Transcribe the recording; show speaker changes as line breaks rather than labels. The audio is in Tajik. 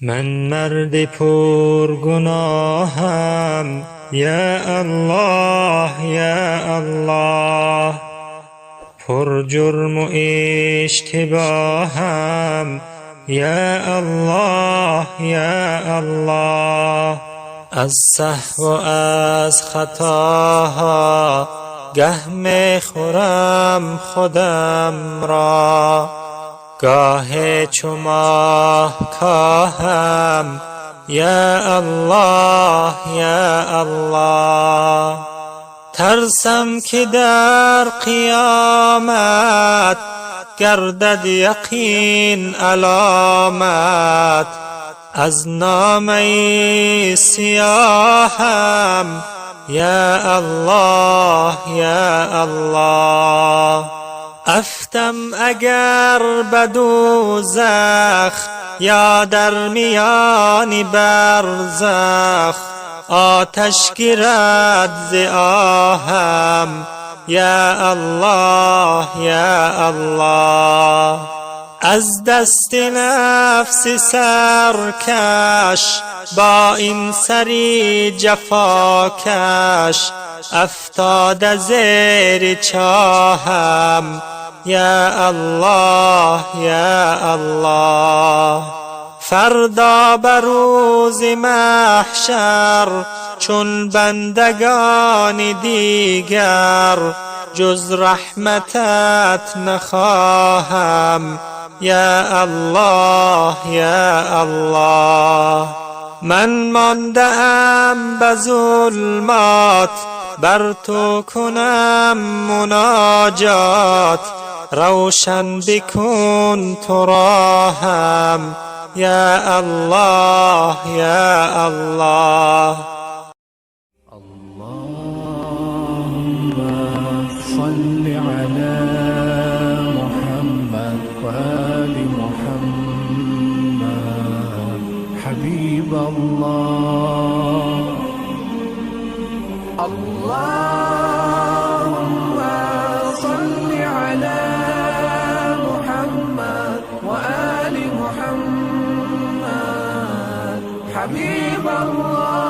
Ман марди пургуноҳам, я Аллоҳ, я Аллоҳ, пурҷурму иштибоҳам, я Аллоҳ, я Аллоҳ. Аз саҳву аз хатоҳо гаҳ мехӯрам худамро, гоҳе чу моҳ коҳам, я Аллоҳ, я Аллоҳ. Тарсам, ки дар қиёмат гардад яқин аломат аз номаи сиёҳам, я Аллоҳ, я Аллоҳ. Афтам агар ба дӯзах ё дар миёни барзах, оташ гирад зи оҳам, я Аллоҳ, я Аллоҳ. Аз дасти нафси саркаш бо ин сари ҷафокаш афтода зери чоҳам, я Аллоҳ, я Аллоҳ. Фардо ба рӯзи маҳшар чун бандагони дигар ҷуз раҳматат нахоҳам, я Аллоҳ, я Аллоҳ. Ман мондаам ба зулмот, бар ту кунам муноҷот, равшан бикун ту роҳам, я Аллоҳ, я Аллоҳ.
اللهم صل على محمد وآل محمد، حبيب الله. اللهم صل على محمد وآل محمد، حبيب الله.